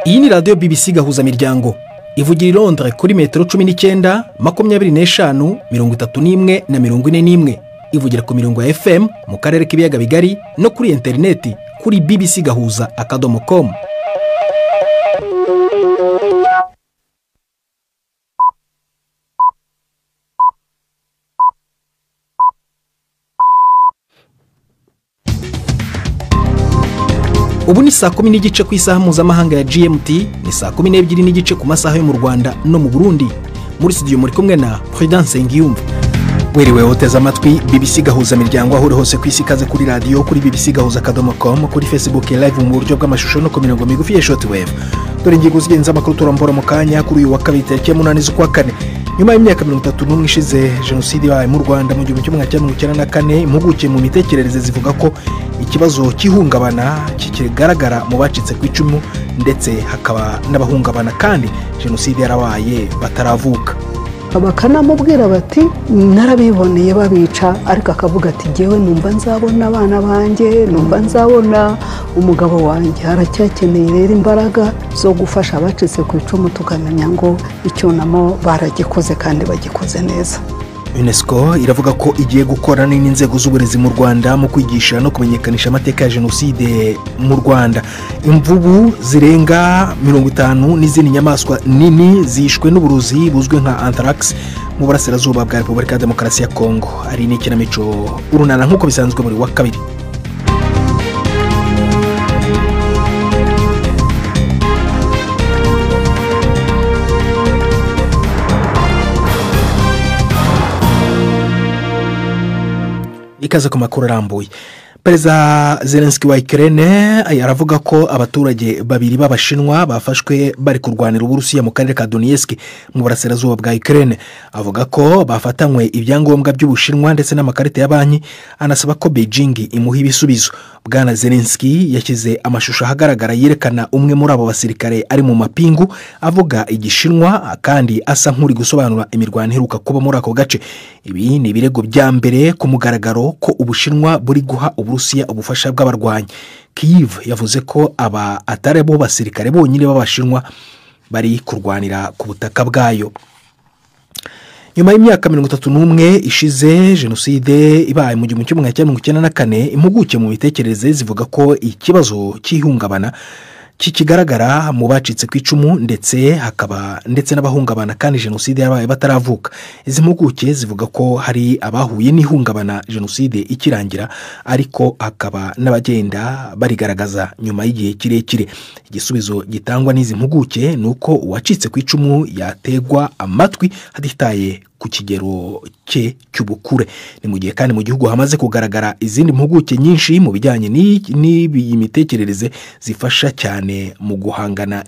Iyi ni radiyo BBC Gahuzamiryango ivugira i Londres kuri metero 19, 25, 31 na 41. Ivugira ku mirongo ya FM mu karere k'ibiyaga bigari no kuri interineti kuri bbcgahuza.com. Ubu ni saa 10:15 ku isaha mpuzamahanga ya GMT, ni saa 12:15 ku masaha yo mu Rwanda no mu Burundi. Muri studio muri kumwe na Prudence Ngiyumva. Wiriwe uteze amatwi BBC Gahuza miryango aho uri hose ku isi, ikaze kuri radiyo kuri bbcgahuza.com, kuri Facebook live mu buryo bw'amashusho no ku mirongo migufi ya shortwave. Dore ingingo z'ingenzi amakuru turambura mu kanya kuri uyu wa kabiri tariki ya 8 z'ukwa kane. Nyuma y'imyaka 31 ishize jenoside yabaye mu Rwanda mu 1994, impuguke mu mitekerereze zivuga ko ikibazo cy'ihungabana kikigaragara mu bacitse ku icumu ndetse hakaba n'abahungabana kandi jenoside yarabaye bataravuka. Bakanamubwira bati narabiboneye babica, ariko akavuga ati jyewe numva nzabona abana banjye, numva nzabona umugabo wanjye. Haracyakeneye rero imbaraga zo gufasha abacitse ku icumu, tukamenya ngo icyunamo baragikoze kandi bagikoze neza. UNESCO iravuga ko igiye gukorana n'inzego z'uburezi mu Rwanda mu kwigisha no kumenyekanisha amateka ya jenoside mu Rwanda. Imvubu zirenga 50 n'izindi nyamaswa nini zishwe n'uburozi buzwi nka anthrax mu burasirazuba bwa Repubulika ya Demokarasi ya Kongo. Ari n'ikinamico Urunana nk'uko bisanzwe muri wa kabiri. Ikaze ku makuru arambuye. Perezida Zelensky wa Ukraine aravuga ko abaturage babiri b'Abashinwa bafashwe bari kurwanira Uburusiya mu karere ka Donetsk mu burasirazuba bwa Ukraine. Avuga ko bafatanywe ibyangombwa by'Ubushinwa ndetse n'amakarita ya banki, anasaba ko Beijing imuha ibisubizo. Bwana Zelensky yashyize amashusho ahagaragara yerekana umwe muri abo basirikare ari mu mapingu avuga Igishinwa kandi asa nk'uri gusobanura imirwano iheruka kuba muri ako gace. Ibi ni ibirego bya mbere ku mugaragaro ko Ubushinwa buri guha Uburusiya ubufasha bw'abarwanyi. Kyiv yavuze ko aba atari bo basirikare bonyine b'Abashinwa bari kurwanira ku butaka bwayo. Nyuma y'imyaka 31 ishize jenoside ibaye mu 1994, impuguke mu mitekerereze zivuga ko ikibazo cy'ihungabana kikigaragara mu bacitse ku icumu ndetse hakaba ndetse n'abahungabana kandi jenoside yabaye bataravuka. Izi mpuguke zivuga ko hari abahuye n'ihungabana jenoside ikirangira, ariko hakaba n'abagenda barigaragaza nyuma y'igihe kirekire. Igisubizo gitangwa n'izi mpuguke ni uko uwacitse ku icumu yategwa amatwi hatitaye ku kigero cye cy'ubukure. Ni mu gihe kandi mu gihugu hamaze kugaragara izindi mpuguke nyinshi mu bijyanye n'iyi mitekerereze zifasha cyane mu guhangana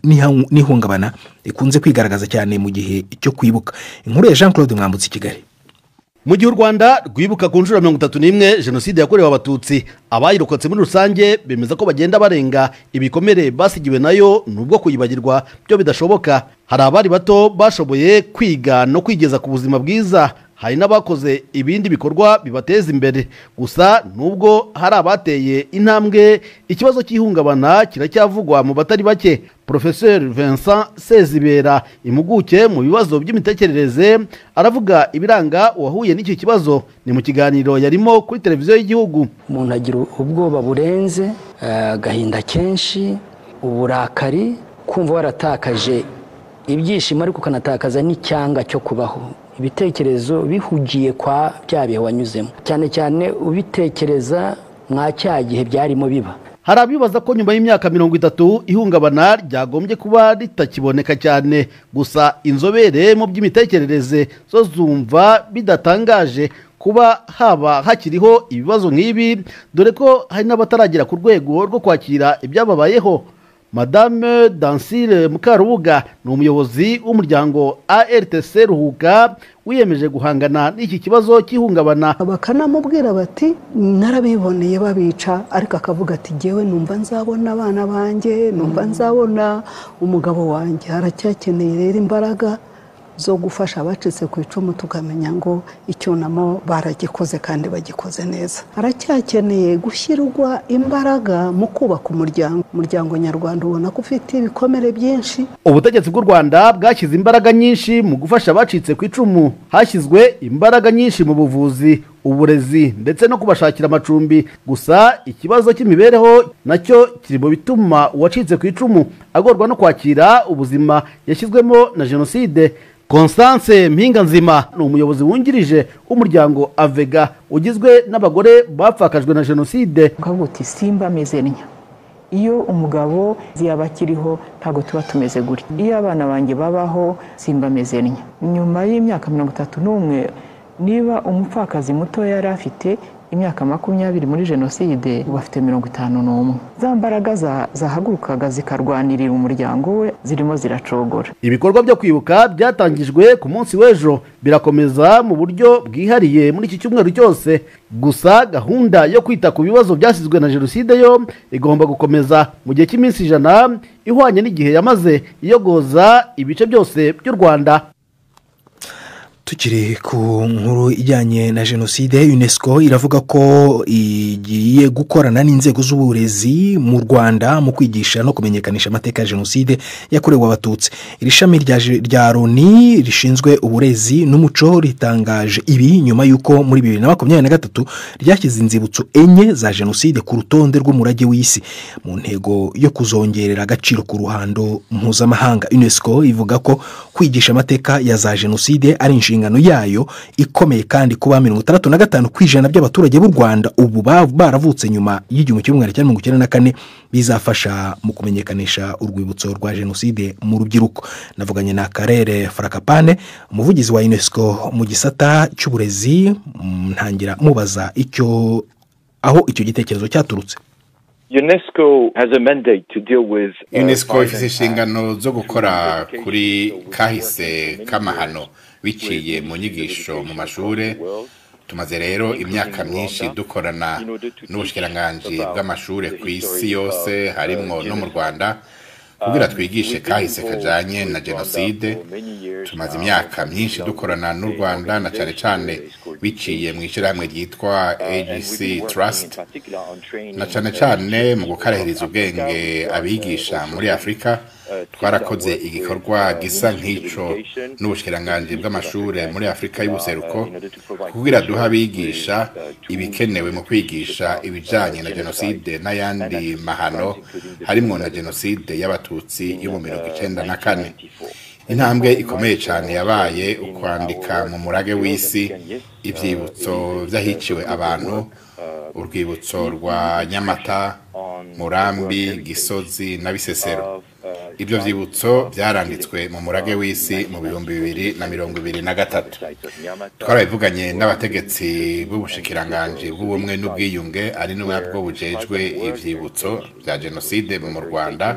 n'ihungabana rikunze kwigaragaza cyane mu gihe cyo kwibuka. Inkuru ya Jean Claude Mwambutse i Kigali. Mu gihe u Rwanda rwibuka ku nshuro 31 jenoside yakorewe Abatutsi, abayirokotse muri rusange bemeza ko bagenda barenga ibikomere basigiwe nayo nubwo kuyibagirwa byo bidashoboka. Hari abari bato bashoboye kwiga no kwigeza ku buzima bwiza, hari n'abakoze ibindi bikorwa bibateza imbere. Gusa nubwo hari abateye intambwe, ikibazo cy'ihungabana kiracyavugwa mu batari bake. Professeur Vincent Sezibera, impuguke mu bibazo by'imitekerereze, aravuga ibiranga uwahuye n'iki kibazo. Ni mu kiganiro yarimo kuri televiziyo y'igihugu. Umuntu agira ubwoba burenze, agahinda kenshi, uburakari, kumva waratakaje ibyishimo ariko ukanatakaza n'icyanga cyo kubaho. Ibitekerezo bihugiye kwa bya bihe wanyuzemo, cyane cyane ubitekereza mwa cya gihe byarimo biba. Hari abibaza ko nyuma y'imyaka 30 ihungabana ryagombye kuba ritakiboneka cyane. Gusa inzobere mu by'imitekerereze zo zumva bidatangaje kuba haba hakiriho ibibazo nk'ibi, dore ko hari n'abataragera ku rwego rwo kwakira ibyababayeho. Madame Dansile Mukarubuga ni umuyobozi w'umuryango ARTC Ruhuka wiyemeje guhangana n'iki kibazo cy'ihungabana. Bakanamubwira bati narabiboneye babica, ariko akavuga ati jyewe numva nzabona abana banjye, numva nzabona umugabo wanjye. Haracyakeneye rero imbaraga zo gufasha abacitse ku icumu, tukamenya ngo icyunamo baragikoze kandi bagikoze neza. Haracyakeneye gushyirwa imbaraga mu kubaka umuryango nyarwanda ubona ko ufite ibikomere byinshi. Ubutegetsi bw'u Rwanda bwashyize imbaraga nyinshi mu gufasha abacitse ku icumu, hashyizwe imbaraga nyinshi mu buvuzi, uburezi ndetse no kubashakira amacumbi. Gusa ikibazo cy'imibereho nacyo kiri mu bituma uwacitse ku icumu agorwa no kwakira ubuzima yashyizwemo na jenoside. Constance Mpinganzima ni umuyobozi wungirije w'umuryango Avega ugizwe n'abagore bapfakajwe na jenoside. Ukavuga uti simba ameze ntya, iyo umugabo yaba akiriho ntabwo tuba tumeze gutya, iyo abana banjye babaho simba ameze ntya. Nyuma y'imyaka 31, niba umupfakazi muto yari afite imyaka 20 muri jenoside, ubu afite 51. Za mbaraga zahagurukaga zikarwanirira umuryango we zirimo ziracogora. Ibikorwa byo kwibuka byatangijwe ku munsi w'ejo birakomeza mu buryo bwihariye muri iki cyumweru cyose. Gusa gahunda yo kwita ku bibazo byasizwe na jenoside yo igomba gukomeza mu gihe cy'iminsi 100 ihwanye n'igihe yamaze iyogoza ibice byose by'u Rwanda. Tukiri ku nkuru ijyanye na jenoside, UNESCO iravuga ko igiye gukorana n'inzego z'uburezi mu Rwanda mu kwigisha no kumenyekanisha amateka ya jenoside yakorewe Abatutsi. Iri shami rya Loni rishinzwe uburezi n'umuco ritangaje ibi nyuma y'uko muri 2023 ryashyize inzibutso 4 za jenoside ku rutonde rw'umurage w'isi mu ntego yo kuzongerera agaciro ku ruhando mpuzamahanga. UNESCO ivuga ko kwigisha amateka ya za jenoside ari inshingano yayo ikomeye, kandi kuba 65% by'abaturage b'u Rwanda ubu baravutse nyuma y'1994 bizafasha mu kumenyekanisha urwibutso rwa jenoside mu rubyiruko. Navuganye na Karere Farakapane, umuvugizi wa UNESCO mu gisata cy'uburezi, ntangira mubaza icyo aho icyo gitekerezo cyaturutse. UNESCO has a mandate to deal with UNESCO ifite inshingano zo gukora kuri kahise k'amahano biciye mu nyigisho mu mashure. Tumaze rero imyaka myinshi dukorana n'ubushikiranganji bw'amashure ku isi yose, harimwo no mu Rwanda, kugira twigishe kahise kajanye na jenoside. Tumaze imyaka myinshi dukorana n'u Rwanda, na cane cane biciye mu ishirahamwe ryitwa AGC Trust, na cane cane mu gukarahiriza ubwenge abigisha muri Afrika. Twarakoze igikorwa gisa nk'ico n'ubushikiranganji bw'amashure muri Afrika y'ubuseruko kugira duha abigisha ibikenewe mu kwigisha ibijanye na jenoside n'ayandi mahano, harimwo na jenoside y'Abatutsi yo mu 1994. Intambwe ikomeye cyane yabaye ukwandika mu murage w'isi ivyibutso vy'ahiciwe abantu, urwibutso rwa Nyamata, Murambi, Gisozi na Bisesero. Ibyo vyibutso byaranditswe mu murage w'isi mu 2023. Twarabivuganye n'abategetsi b'ubushikiranganji bw'ubumwe n'ubwiyunge, ari nabwo bujejwe ivyibutso vya jenoside mu Rwanda,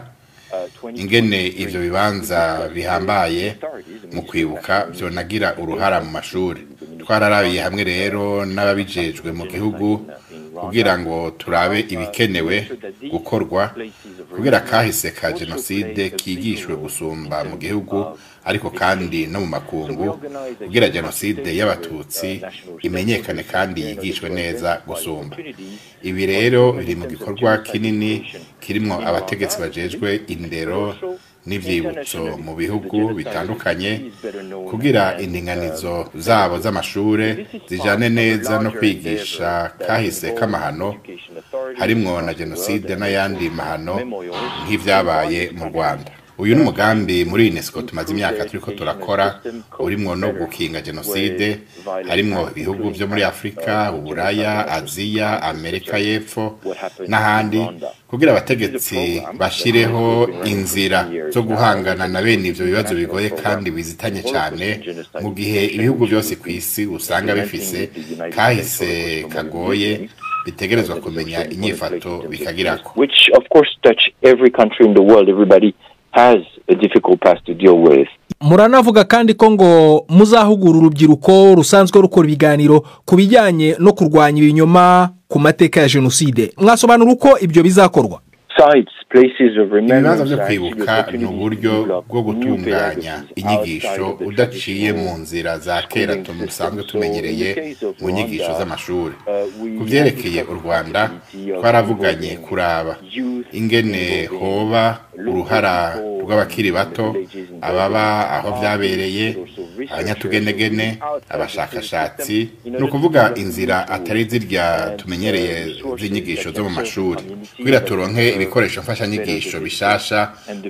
ingene ivyo bibanza bihambaye mu kwibuka vyonagira uruhara mu mashuri. Twararabiye hamwe rero n'ababijejwe mu gihugu kugira ngo turabe ibikenewe gukorwa kugira kahise ka jenoside kigishwe gusumba mu gihugu, ariko kandi no mu makungu, kugira jenoside y'Abatutsi imenyekane kandi yigishwe neza gusumba. Ibi rero biri mu gikorwa kinini kirimwo abategetsi bajejwe indero n'ivyibutso mu bihugu bitandukanye, kugira indinganizo zabo z'amashure zijane neza no kwigisha kahise k'amahano, harimwo na jenoside n'ayandi mahano nk'ivyabaye mu Rwanda. Uyu ni umugambi muri UNESCO tumaze imyaka turiko turakora, urimwo no gukinga jenoside, harimwo ibihugu vyo muri Afrika, Uburaya, Aziya, Amerika y'Epfo n'ahandi, kugira abategetsi bashireho inzira zo guhangana na bene ivyo bibazo bigoye kandi bizitanye cyane, mu gihe ibihugu byose ku isi usanga bifise kahise kagoye bitegerezwa kumenya inyifato bikagirako. Which of course touch every country in the world. Everybody has a difficult past to deal with. Muranavuga kandi ko ngo muzahugura urubyiruko rusanzwe rukora ibiganiro ku bijyanye no kurwanya ibinyoma ku mateka ya jenoside. Mwasobanura uko ibyo bizakorwa? Ibibanza byo kwibuka ni uburyo bwo gutunganya inyigisho udaciye mu nzira za kera dusanzwe tumenyereye mu nyigisho z'amashuri. Ku byerekeye u Rwanda, twaravuganye kuraba ingene hoba uruhara rw'abakiri bato, ababa aho byabereye, abanyatugenegene, abashakashatsi, ni ukuvuga inzira atari zirya tumenyereye z'inyigisho zo mu mashuri, kugira turonke ibikoresho mfashanyigisho bishasha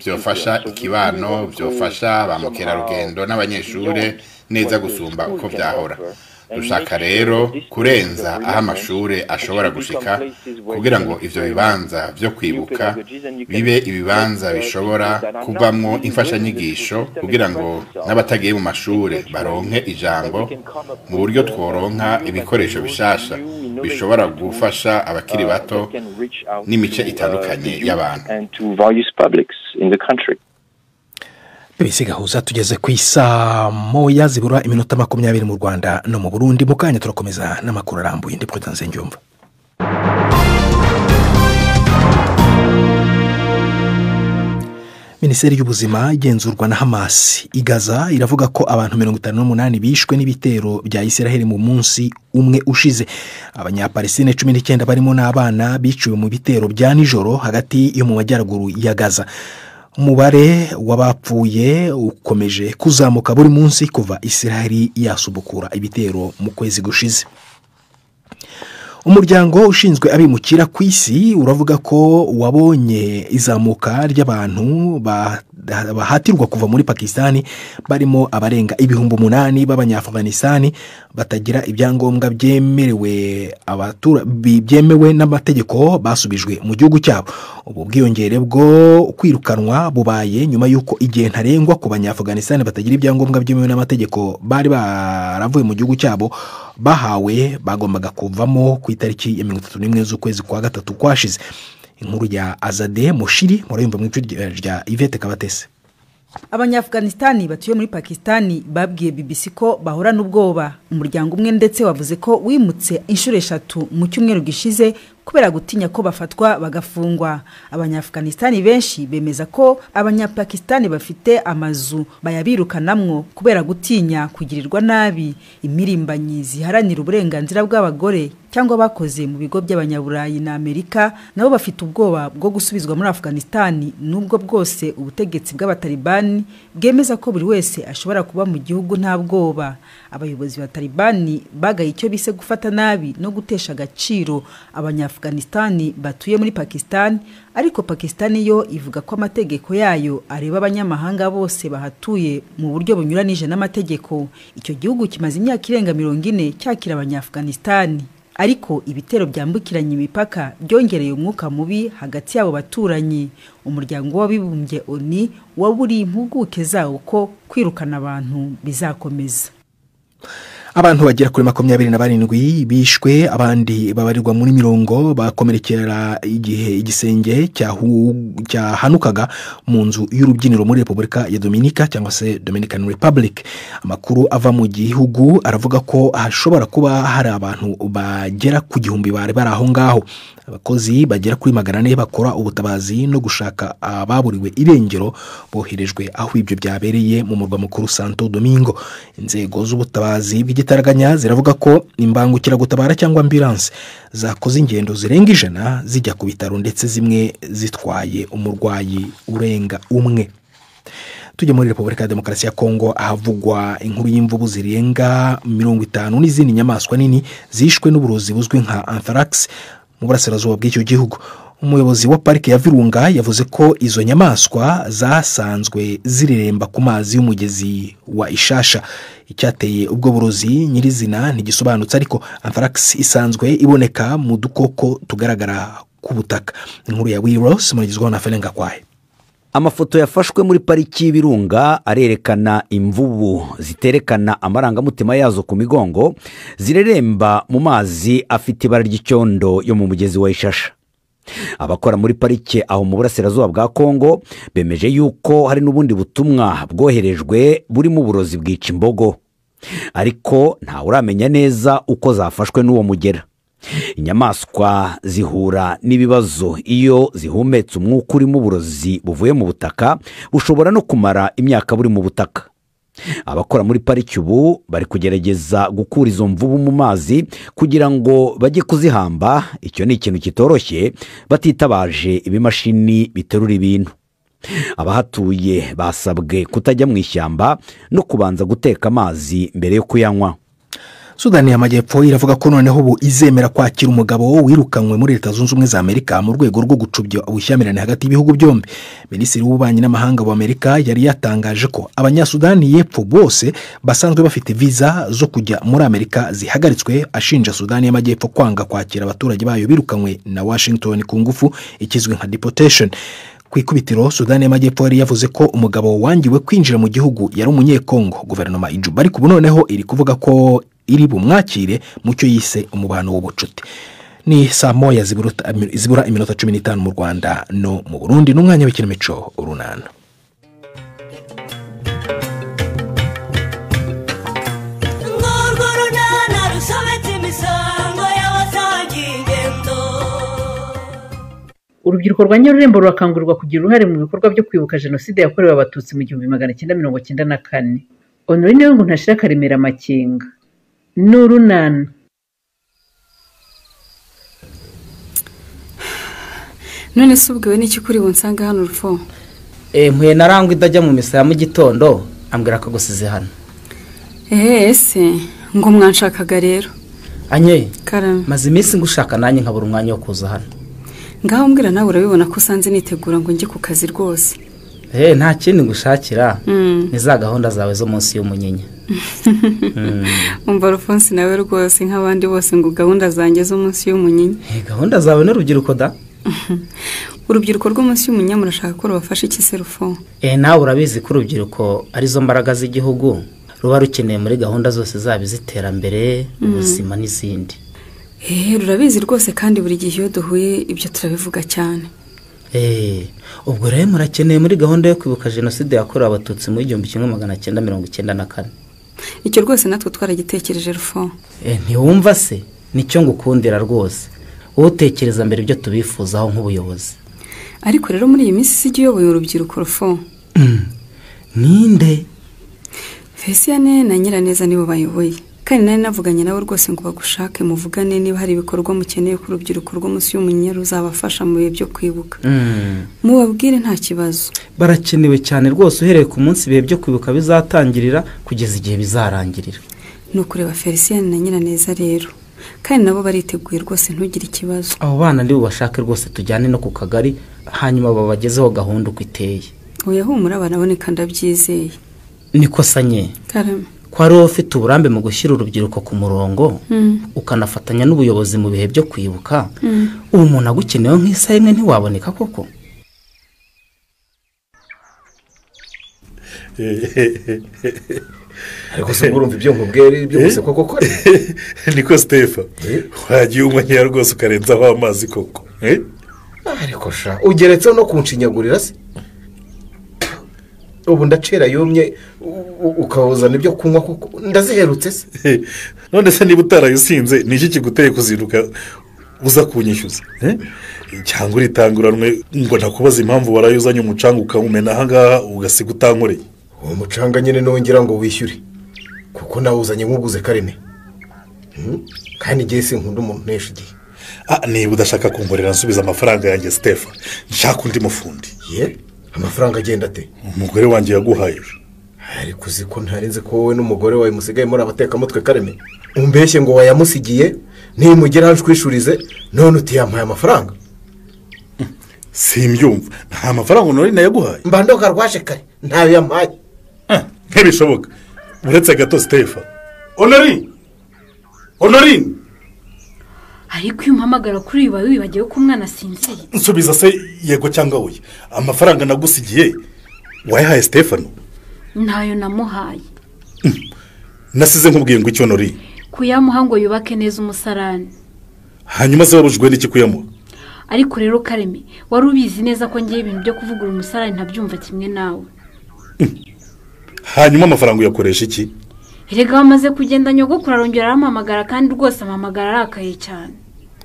byofasha ikibano, byofasha ba mukerarugendo n'abanyeshure neza gusumba uko byahora. Dushaka rero kurenza aho amashuri ashobora gushika kugira ngo ivyo bibanza vyo kwibuka bibe ibibanza bishobora kuvamwo imfashanyigisho, kugira ngo n'abatagiye mu mashure baronke ijambo, mu buryo tworonka ibikoresho bishasha bishobora gufasha abakiri bato n'imice itandukanye y'abantu. BBC Gahuza, tugeze ku isaa 1 zibura iminota 20 mu Rwanda no mu Burundi. Mu kanya turakomeza n'amakuru arambuye. Ndi Prudence Nzengiyumva. Minisiteri y'ubuzima igenzurwa na Hamas i Gaza iravuga ko abantu 58 bishwe n'ibitero bya Israel mu munsi umwe ushize. Abanyapalestine 19 barimo n'abana biciwe mu bitero bya nijoro hagati yo mu majyaruguru ya Gaza. Umubare w'abapfuye ukomeje kuzamuka buri munsi kuva Israel yasubukura ibitero mu kwezi gushize. Umuryango ushinzwe abimukira ku isi uravuga ko wabonye izamuka ry'abantu bahatirwa kuva muri Pakistani, barimo abarenga 8,000 b'Abanyaafghanistan batagira ibyangombwa byemerewe byemewe n'amategeko basubijwe mu gihugu cyabo. Ubu bwiyongere bwo kwirukanwa bubaye nyuma y'uko igihe ntarengwa ku Banyaafghanistan batagira ibyangombwa byemewe n'amategeko bari baravuye mu gihugu cyabo bahawe bagombaga kuvamo ku itariki ya 31 z'ukwezi kwa gatatu kwashize. Inkuru ya Azade Mushiri murayumva mu ijwi rya Yvette Kabatese. Abanyaafghanistani batuye muri Pakistani babwiye BBC ko bahora n'ubwoba. Umuryango umwe ndetse wavuze ko wimutse inshuro 3 mu cyumweru gishize kubera gutinya ko bafatwa bagafungwa. Abanyaafghanistani benshi bemeza ko Abanyapakistani bafite amazu bayabirukanamwo kubera gutinya kugirirwa nabi. Imirimbanyi ziharanira uburenganzira bw'abagore cyangwa bakoze mu bigo by'abanyaburayi na Amerika nabo bafite ubwoba bwo gusubizwa muri Afghanistan, nubwo bwose ubutegetsi bw'abatalibani bwemeza ko buri wese ashobora kuba mu gihugu nta bwoba. Abayobozi ba Talibani bagaye icyo bise gufata nabi no gutesha agaciro Abanyaafghanistan batuye muri Pakistan, ariko Pakistan yo ivuga ko amategeko yayo areba abanyamahanga bose bahatuye mu buryo bunyuranije n'amategeko. Icyo gihugu kimaze imyaka irenga 40 cyakira Abanyaafghanistan, ariko ibitero byambukiranya imipaka byongereye umwuka mubi hagati yabo baturanyi. Umuryango w'abibumbye ONU waburiye impuguke zawo ko kwirukana abantu bizakomeza. Abantu bagera kuri 27 bishwe, abandi babarirwa muri 40 bakomerekera igihe igisenge cyahanukaga mu nzu y'urubyiniro muri Repubulika ya Dominica cyangwa se Dominican Republic. Amakuru ava mu gihugu aravuga ko hashobora kuba hari abantu bagera ku 1000 bari bari aho ngaho. Abakozi bagera kuri 400 bakora ubutabazi no gushaka ababuriwe irengero boherejwe aho ibyo byabereye mu murwa mukuru Santo Domingo. Inzego z'ubutabazi bw'igitaraganya ziravuga ko imbangukiragutabara cyangwa ambulance zakoze ingendo zirenga 100 zijya ku bitaro, ndetse zimwe zitwaye umurwayi urenga umwe. Tujye muri Repubulika ya Demokarasi ya Kongo ahavugwa inkuru y'imvubu zirenga 50 n'izindi nyamaswa nini zishwe n'uburozi buzwi nka anthrax mu burasirazuba bw'icyo gihugu. Umuyobozi wa parike ya Virunga yavuze ko izo nyamaswa zasanzwe zireremba ku mazi y'umugezi wa Ishasha. Icyateye ubwo burozi nyirizina ntigisobanutse, ariko anthrax isanzwe iboneka mu dukoko tugaragara ku butaka. Inkuru ya Wiros muragizwaho na Felenga Kwaye. Amafoto yafashwe muri pariki y'Ibirunga arerekana imvubu ziterekana amarangamutima yazo ku migongo zireremba mu mazi afite ibara ry'icyondo yo mu mugezi wa Ishasha. Abakora muri parike aho mu burasirazuba bwa Kongo bemeje yuko hari n'ubundi butumwa bwoherejwe burimo uburozi bwica imbogo, ariko ntawe uramenya neza uko zafashwe n'uwo mugera. Inyamaswa zihura n'ibibazo iyo zihumetse umwuka urimo uburozi buvuye mu butaka, bushobora no kumara imyaka buri mu butaka. Abakora muri pariki ubu bari kugerageza gukura izo mvubu mu mazi kugira ngo bajye kuzihamba. Icyo ni ikintu kitoroshye batitabaje ibimashini biterura ibintu. Abahatuye basabwe kutajya mu ishyamba no kubanza guteka amazi mbere yo kuyanywa. Sudani y'Amajyepfo iravuga ko noneho ubu izemera kwakira umugabo wirukanywe muri Leta Zunze Ubumwe za Amerika mu rwego rwo gucubya ubushyamirane hagati y'ibihugu byombi. Minisitiri w'Ububanyi n'Amahanga wa Amerika yari yatangaje ko Abanyasudani y'Epfo bose basanzwe bafite viza zo kujya muri Amerika zihagaritswe, ashinja Sudani y'Amajyepfo kwanga kwakira abaturage bayo birukanywe na Washington ku ngufu, ikizwi nka deportation. Ku ikubitiro Sudani y'Amajyepfo yari yavuze ko umugabo wangiwe kwinjira mu gihugu yari umunyekongo. Guverinoma ijuba ariko ubu noneho iri kuvuga ko iri bumwakire mu cyo yise umubano w'ubucuti. Ni saa moya zibura iminota 15 mu Rwanda no mu Burundi, n'umwanya w'ikinamico Urunana. Urubyiruko rwa Nyarurembo rurakangurirwa kugira uruhare mu bikorwa byo kwibuka Jenoside yakorewe Abatutsi mu 1994. Honorine we ngo ntashira Karemera Makinga. N'urunana. None se ubwiwe n'iki kuri bunsanga hano rufo? Mpuye narangwa idajya mu misa ya mu gitondo ambwira ko gusize hano. Ese ngo mwanshakaga rero? Anye, maze iminsi ngushaka nanjye nkabura umwanya wo kuza hano. Ngaho mbwira nawe urabibona ko usanze nitegura ngo njye ku kazi rwose. Nta kindi ngushakira, ni za gahunda zawe zo munsi y'umunyinya. Umva Alphonse nawe rwose nk'abandi bose ngo gahunda zanjye zo munsi y'umunyinya. Gahunda zawe n'urubyiruko da? Urubyiruko rwo munsi y'umunyinya murashaka ko rubafasha iki se Rufo? Nawe urabizi ko urubyiruko arizo mbaraga z'igihugu, ruba rukeneye muri gahunda zose zaba iz'iterambere, ubuzima n'izindi. Rurabizi rwose kandi buri gihe iyo duhuye ibyo turabivuga cyane. Ubwo rero murakeneye muri gahunda yo kwibuka Jenoside yakorewe Abatutsi mu 1994. Icyo rwose natwe twaragitekereje Rufo. Ntiwumva se nicyo ngukundira rwose, utekereza mbere ibyo tubifuzaho nk'ubuyobozi. Ariko rero muri iyi minsi sijya uyoboye urubyiruko Rufo. Ninde? Fesiyane na Nyiraneza nibo bayoboye. Kandi nari navuganye nawe rwose ngo bagushake muvugane niba hari ibikorwa mukeneye ko urubyiruko rwo munsi y'umunyinya ruzabafasha mu bihe byo kwibuka. Mubabwire nta kibazo. Barakenewe cyane rwose uhereye ku munsi ibihe byo kwibuka bizatangirira kugeza igihe bizarangirira. Ni ukureba Felicien na Nyiraneza rero. Kandi nabo bariteguye rwose ntugire ikibazo. Abo bana ndi bubashake rwose tujyane no ku kagari hanyuma babagezeho gahunda uko iteye. Oya humura baraboneka ndabyizeye. Niko sanye. Karame. Ko ari wowe ufite uburambe mu gushyira urubyiruko ku murongo, ukanafatanya n'ubuyobozi mu bihe byo kwibuka, ubu umuntu agukenewe nk'isaha imwe ntiwaboneka koko? Ariko se urumva ibyo nkubwira ibyo gusa koko kore? Niko Stefa, wagiye unywa nkeya rwose ukarenzaho amazi koko. Ariko sha ugeretseho no kunshinyagurira se? Ubu ndacera yumye ukawuzana ibyo kunywa koko ndaziherutse se? None se niba utarayisinze ni iki kiguteye kuzinduka uza kunyishyuza? Cyangwa uritanguranwe ngo ntakubaza impamvu warayuzanye umucanga ukawumena aha ngaha ugasiga utankoreye? Uwo mucanga nyine nongera ngo wishyure kuko nawuzanye nkuguze kareme. Kandi igihe sinkunda umuntu untesha igihe. Niba udashaka kunkorera nsubiza amafaranga yanjye Stefa, nshaka undi mufundi. Amafaranga agenda ate? Umugore wanjye yaguhaye. Ariko uzi ko ntarenze ko wowe n'umugore wawe musigaye muri abatekamutwe kareme. Umbeshye ngo wayamusigiye nimugera nshwishurize none utiyampaye amafaranga. Simbyumva, nta mafaranga nori nayaguhaye. Mbandoka rwaje kare ntayo yampaye. Ntibishoboka. Uretse gato Stefa. Honorine! Honorine! Ariko iyo umpamagara kuri uyu wibagiwe ko umwana asinziriye. Nsubiza se yego cyangwa oya. Amafaranga nagusigiye wayahaye Stefano? Ntayo namuhaye. Nasize nkubwiye ngo icyo Honorine. Kuyamuha ngo yubake neza umusarani. Hanyuma se wabujwe n'iki kuyamuha? Ariko rero Kareme, wari ubizi neza ko ngiye ibintu byo kuvugura umusarani ntabyumva kimwe nawe. Hanyuma amafaranga uyakoresha iki? Erega wamaze kugenda nyogokuru arongera arampamagara kandi rwose ampamagara arakaye cyane.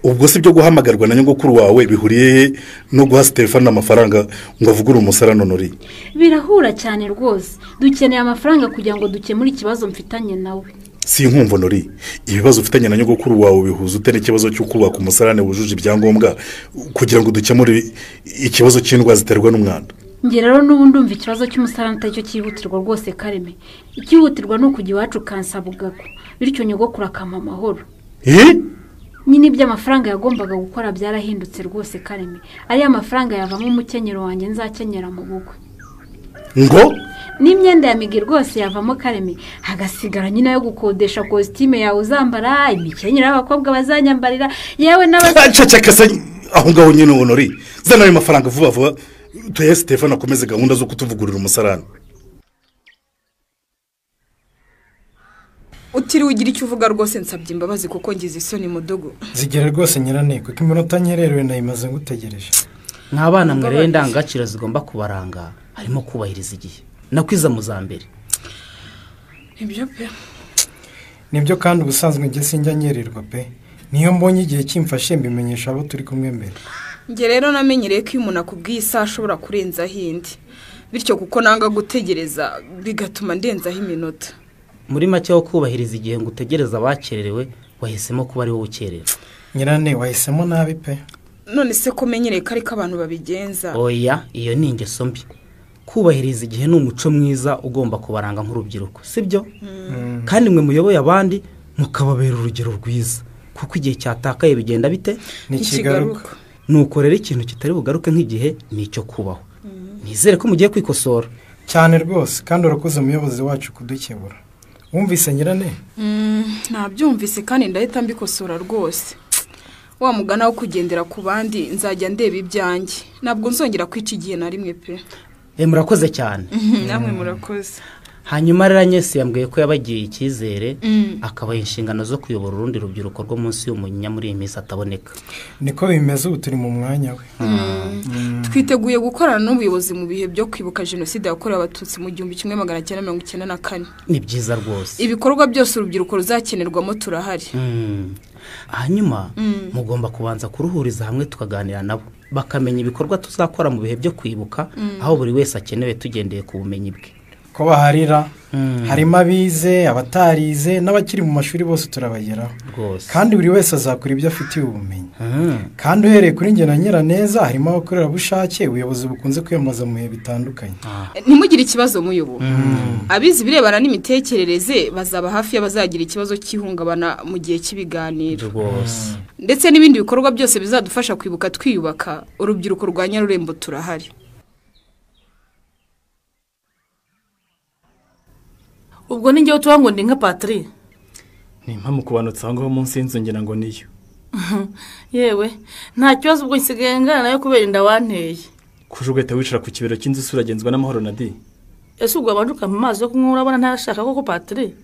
Ubwo si byo guhamagarwa na nyogokuru wawe bihuriye no guha Stefano amafaranga ngo avugure umusarane Honori? Birahura cyane rwose. Dukeneye amafaranga kugira ngo dukemure ikibazo mfitanye nawe. Si inkumvo Honori, ibibazo ufitanye na nyogokuru wawe bihuza ute n'ikibazo cyo kubaka umusarane wujuje ibyangombwa kugira ngo dukemure ikibazo cy'indwara ziterwa n'umwanda? Njye rero n'ubu ndumva ikibazo cy'umusarane atari cyo cyihutirwa rwose Kareme. Ikihutirwa ni ukujya iwacu kansaba ugako, bityo nyogokuru akampa amahoro. Nyine ibyo amafaranga yagombaga gukora byarahindutse rwose Kareme. Ariya mafaranga yavamo umukenyero wanjye nzakenyera mu bukwe. Ngo n'imyenda ya Migi rwose yavamo Kareme, hagasigara nyine yo gukodesha kositime yawe uzambara, imikenyero y'abakobwa bazanyambarira, yewe n'abaceceka se aho ngaho nyine Honori. Zana ayo mafaranga vuba vuba tuye Stefano akomeze gahunda zo kutuvugurura umusarane. Utiriwe ugira icyo uvuga rwose, nsabye imbabazi kuko ngize isoni mudugu. Zigera rwose nyirane, kuko iminota nkererewe nayimaze ngutegereje. Nk'abana mwe rero indangagaciro zigomba kubaranga harimo kubahiriza igihe nakwiza mu za mbere. Nibyo pe. Nibyo kandi ubusanzwe njye sinjya nyererwa pe. Niyo mbonye igihe kimfashe mbimenyesha abo turi kumwe mbere. Njye rero namenyereye ko iyo umuntu akubwiye isaha ashobora kurenzaho indi, bityo kuko nanga gutegereza bigatuma ndenzaho iminota. Muri make wo kubahiriza igihe ngo utegereze abakererewe, wahisemo kuba ari wowe ukerewe. Nyirane wahisemo nabi pe. None se ko menyereye ko ariko abantu babigenza? Oya, iyo ni ingeso mbi. Kubahiriza igihe ni umuco mwiza ugomba kubaranga nk'urubyiruko, sibyo? Kandi mwe muyoboye abandi mukababera urugero rwiza, kuko igihe cyatakaye bigenda bite? Ntikigaruka. Nuko rero ikintu kitari bugaruke nk'igihe nicyo kubaho. Nizere ko mugiye kwikosora cyane rwose, kandi urakoze umuyobozi wacu kudukebura. Wumvise nyirane? Nabyumvise kandi ndahita mbikosora rwose. Wa mugana wo kugendera ku bandi nzajya ndeba ibyanjye, ntabwo nzongera kwica igihe na rimwe pe. Murakoze cyane. Namwe murakoze. Hanyuma rero Agnes yambwiye ko yabagiye icyizere akabaha inshingano zo kuyobora urundi rubyiruko rwo munsi y'umunyinya muri iyi minsi ataboneka. Niko bimeze, ubu turi mu mwanya we. Twiteguye gukorana n'ubuyobozi mu bihe byo kwibuka jenoside yakorewe Abatutsi mu 1994. Ni byiza rwose. Ibikorwa byose urubyiruko ruzakenerwamo turahari. Hanyuma mugomba kubanza kuruhuriza hamwe tukaganira nabo, bakamenya ibikorwa tuzakora mu bihe byo kwibuka, aho buri wese akenewe tugendeye ku bumenyi bwe. Ko baharira harimo abize, abatarize n'abakiri mu mashuri bose turabageraho kandi buri wese azakora ibyo afitiye ubumenyi. Kandi uhereye kuri njye na Nyiraneza harimo abakorerabushake ubuyobozi bukunze kwiyambaza mu bihe bitandukanye. Ntimugire ikibazo muyobo. Abize ibirebana n'imitekerereze bazaba hafi y'abazagira ikibazo cy'ihungabana mu gihe cy'ibiganiro rwose, ndetse n'ibindi bikorwa byose bizadufasha kwibuka twiyubaka. Urubyiruko rwa Nyarurembo turahari. Ubwo ni njyewe tuba ngo ndi nka Patri. Ni impamvu kubanutse aho ngaho munsi y'inzu ngira ngo niyo. Yewe nta kibazo, ubwo nsigaye ngana nayo kubera inda wanteye. Kuje ugahita wicara ku kibero cy'inzu uragenzwa n'amahoro na di. Ese ubwo wabanje ukampa amazi yo kunywa urabona ntayashaka koko Patri?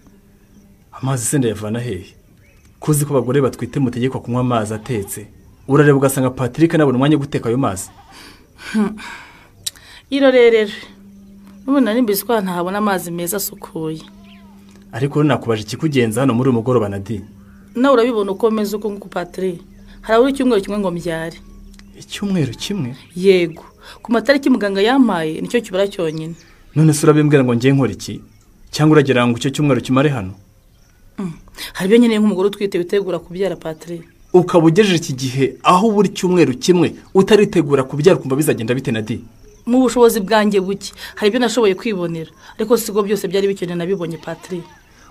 Amazi se ndayavana hehe? Kuzi ko abagore batwite mutegekwa kunywa amazi atetse. Urareba ugasanga Patrick nabona umwanya wo guteka ayo mazi. Irorerere. Ubu nari mbizi ko ntahabona amazi meza asukuye. Ariko nakubaje ikikugenza hano muri uyu mugoroba na di. Nawe urabibona uko meze uko nguko Patri. Harabura icyumweru kimwe ngo mbyare. Icyumweru kimwe? Yego. Ku matariki muganga yampaye nicyo kibura cyonyine. None se urabimbwira ngo ngiye nkora iki? Cyangwa uragira ngo icyo cyumweru kimare hano? Hari ibyo nkeneye nk'umugore utwite witegura kubyara Patri. Ukaba ugejeje iki gihe aho buri cyumweru kimwe utaritegura kubyara ukumva bizagenda bite na di? Mu bushobozi bwanjye buke hari ibyo nashoboye kwibonera, ariko siko byose byari bikenewe nabibonye Patri.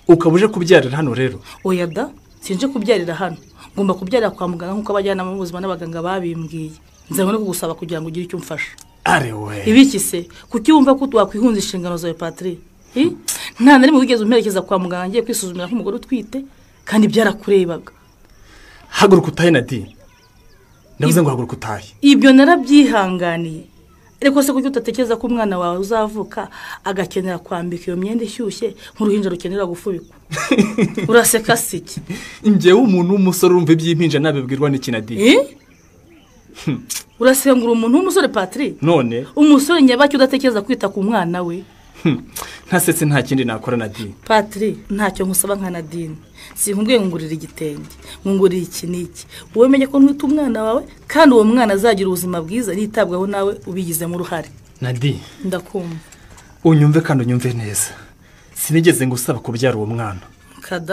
Ukaba uje kubyarira hano rero? Oya da, sinje kubyarira hano, ngomba kubyarira kwa muganga nk'uko abajyanama b'ubuzima n'abaganga babimbwiye. Nzanywe no kugusaba kugira ngo ugire icyo umfasha. Are we. Ibiki se? Kuki wumva ko wakwihunza inshingano zawe Patri? Nta na rimwe wigeze umperekeza kwa muganga ngiye kwisuzumira nk'umugore utwite, kandi byarakurebaga. Haguruka utahe na di. Ndavuze ngo haguruka utahe. Ibyo narabyihanganiye. Ariko se kuki utatekereza ko umwana wawe uzavuka agakenera kwambika iyo myenda ishyushye nk'uruhinja rukenera gufubikwa? Uraseka siki? Njyewe umuntu w'umusore urumva iby'impinja nabibwirwa n'iki na di? Urasengura umuntu w'umusore Patri? None umusore nyabaki udatekereza kwita ku mwana we. Ntasetse nta kindi nakora Nadine. Patri, ntacyo nkusaba nka Nadine. Sinkubwiye ngurira igitenge, ngurira iki n'iki. Wowe menye ko ntwite umwana wawe kandi uwo mwana azagira ubuzima bwiza nitabwaho nawe ubigizemo uruhare. Nadine, ndakumva. Unyumve kandi unyumve neza. Sinigeze ngusaba kubyara uwo mwana.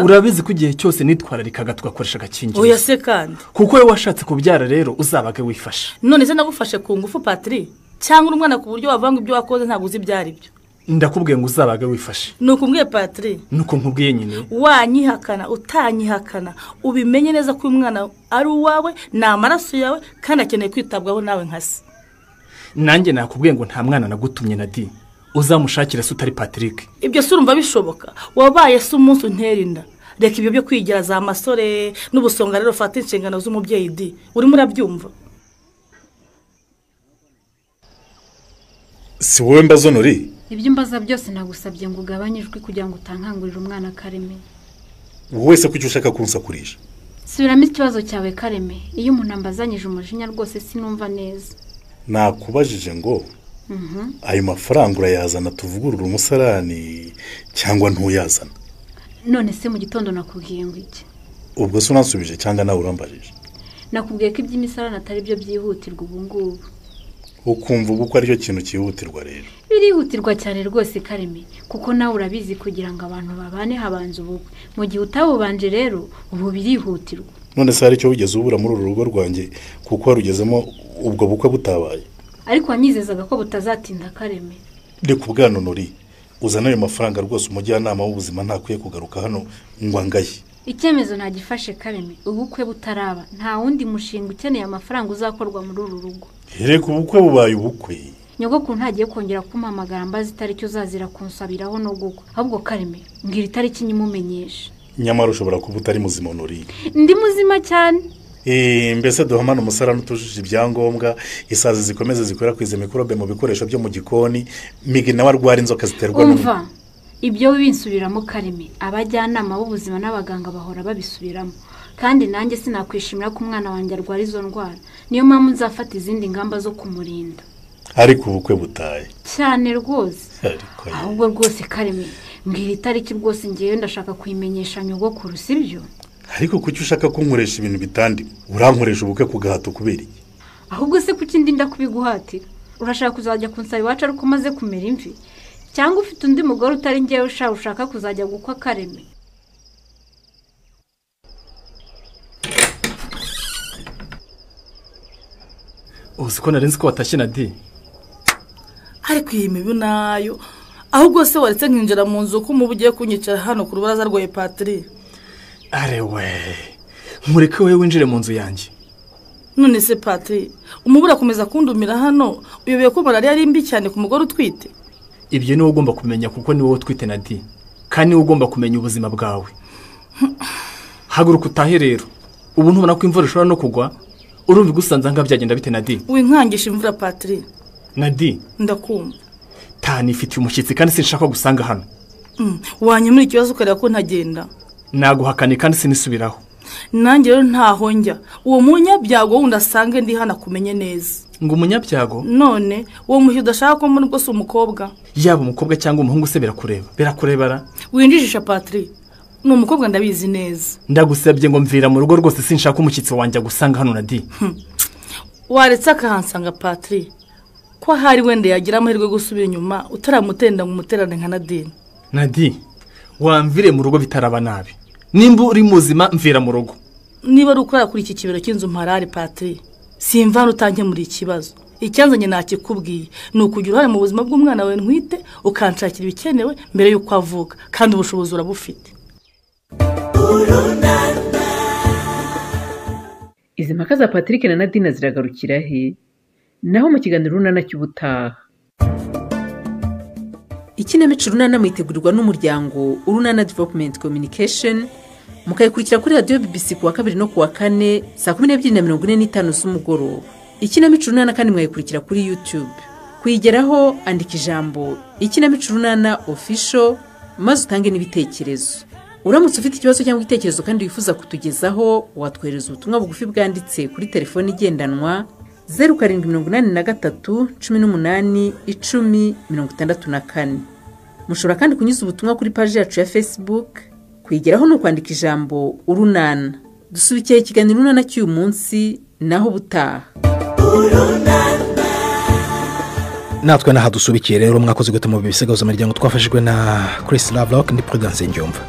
Urabizi ko igihe cyose nitwararikaga tugakoresha agakingirizo. Oya se kandi. Kuko wowe washatse kubyara rero uzabage wifashe. None se nagufashe ku ngufu Patri? Cyangwa uri umwana ku buryo wavanga ibyo wakoze ntabwo uzi ibyo ari byo. Ndakubwiye ngo uzabage wifashe. Nuko umbwiye Patri? Nuko nkubwiye nyine. Wanyihakana utanyihakana ubimenye neza ko uyu mwana ari uwawe, ni amaraso yawe kandi akeneye kwitabwaho nawe nka se. Nanjye nakubwiye ngo nta mwana nagutumye Nadine. Uzamushakira se utari Patrick. Ibyo se urumva bishoboka? Wabaye se umunsi untera inda. Reka ibyo byo kwigira za masore n'ubusonga rero fata inshingano z'umubyeyi di. Urimo urabyumva? Si wowe mbazo nori? Ibyo mbaza byose nagusabye ngo ugabanye ijwi kugira ngo utankangurira umwana Kareme. Wowe se kuki ushaka kunsakurisha? Subiramo ikibazo cyawe Kareme. Iyo umuntu ambazanyije umujinya rwose sinumva neza. Nakubajije ngo ayo mafaranga urayazana tuvugurura umusarani cyangwa ntuyazana? None se mu gitondo nakubwiye ngo iki? Ubwo se unansubije cyangwa nawe urambajije? Nakubwiye ko iby'imisarani atari byo byihutirwa ubu ngubu. Ukumva ubu ko aricyo kintu cyihutirwa rero? Birihutirwa cyane rwose Kareme, kuko nawe urabizi kugira ngo abantu babane habanza ubukwe. Mu gihe utabubanje rero ubu birihutirwa. None se hari icyo wigeze ubura muri uru rugo rwanjye kuko warugezemo ubwo bukwe butabaye? Ariko wanyizezaga ko butazatinda Kareme. Reka ubwana Nori, uzana ayo mafaranga rwose umujyanama w'ubuzima ntakwiye kugaruka hano ngo angaye. Icyemezo ntagifashe Kareme, ubukwe butaraba nta wundi mushinga ukeneye amafaranga uzakorwa muri uru rugo. Reka ubukwe bubaye ubukwe. Nyogokuru ntagiye kongera kumpamagara mbaza itariki uzazira kunsabiraho no gukwa. Ahubwo Kareme, mbwira itariki nyimumenyeshe. Nyamara ushobora kuba utari muzima Nori. Ndi muzima cyane. Mbese duhamana umusarani utujuje ibyangombwa, isazi zikomeze zikwirakwiza mikorobe mu bikoresho byo mu gikoni, Migi nawe arwara inzoka ziterwa n'umwanda. Umva, ibyo binsubiramo Kareme, abajyanama b'ubuzima n'abaganga bahora babisubiramo. Kandi nanjye sinakwishimira ko umwana wanjye arwara izo ndwara. Niyo mpamvu nzafata izindi ngamba zo kumurinda. Ariko ubukwe butaye. Cyane rwose. Ahubwo rwose Kareme, mbwira itariki rwose ngewe ndashaka kuyimenyesha nyogokuru, sibyo? Ariko kuki ushaka kunkoresha ibintu bitandi? Urankoresha ubukwe ku gahato kubera iki? Ahubwo se kuki ndinda kubiguhatira? Urashaka kuzajya kunsaba iwacu ariko umaze kumera imvi? Cyangwa ufite undi mugore utari ngewe ushaka kuzajya gukwa Kareme? Uzi ko narinzi ko watashye Nadine. Ariko iyi mibu nayo, ahubwo se waretse nkinjira mu nzu ko umubu ugiye kunyicara hano ku rubaraza rwawe Patri. Arewe, nkureke wowe winjire mu nzu yanjye. None se Patri, umubu urakomeza kundumira hano, uyobeye ko malaria ari mbi cyane ku mugore utwite? Ibyo ni wowe ugomba kumenya kuko ni wowe utwite Nadine, kandi ni wowe ugomba kumenya ubuzima bwawe. Haguruka utahe rero. Ubu ntubona ko imvura ishobora no kugwa? Urumva igusanze nga byagenda bite Nadine? Winkangisha imvura Patri. Nadine, ndakumva. Tanifitiye umushyitsi kandi sinshaka gusanga hano. Wanyemura ikibazo ukareba ko ntagenda. Naguhakane kandi sinisubiraho. Nanjye rero ntaho njya. Uwo munyabyago wundi asange ndi hano akumenye neza. Ngo umunyabyago? None uwo mushyi udashaka ko mbona ubwo si umukobwa. Yaba umukobwa cyangwa umuhungu se birakureba. Birakurebara. Winjijisha Patri. Ni umukobwa ndabizi neza. Ndagusabye ngo mvira mu rugo rwose sinshaka umushyitsi wanjye agusanga hano Nadine. Waretse akahansanga Patri. Ko ahari wenda yagira amahirwe yo gusubira inyuma utaramutenda ngo umuterane nka Nadine. Nadine, wamvire mu rugo bitaraba nabi. Nimba uri muzima mvira mu rugo. Niba ari ukorera kuri iki kibero cy'inzu mparare Patri, simva utankemura ikibazo. Icyanzanye nakikubwiye ni ukugira uruhare mu buzima bw'umwana wawe ntwite, ukanshakira ibikenewe mbere y'uko avuka, kandi ubushobozi urabufite. Izi mpaka za Patrick na Nadine ziragarukira he? Naho mu kiganiro Urunana cy'ubutaha. Ikinamico Urunana mwitegurirwa n'umuryango Urunana Development Communication, mukayikurikira kuri radiyo BBC kuwa kabiri no kuwa kane saa 12:45 z'umugoroba. Ikinamico Urunana kandi mwayikurikira kuri YouTube. Kuyigeraho andika ijambo Ikinamico Urunana Official maze utange n'ibitekerezo. Uramutse ufite ikibazo cyangwa igitekerezo kandi wifuza kutugezaho, watwohereza ubutumwa bugufi bwanditse kuri telefoni igendanwa 0783 18 10 64. Mushobora kandi kunyuza ubutumwa kuri paji yacu ya Facebook. Kuyigeraho ni ukwandika ijambo Urunana. Dusubikiye ikiganiro Urunana cy'uyu munsi, naho ubutaha. Natwe naha dusubikiye rero, mwakoze gutuma mu bisigazo miryango twafashijwe na Chris Lovelock ndi Prudence Ngyumva.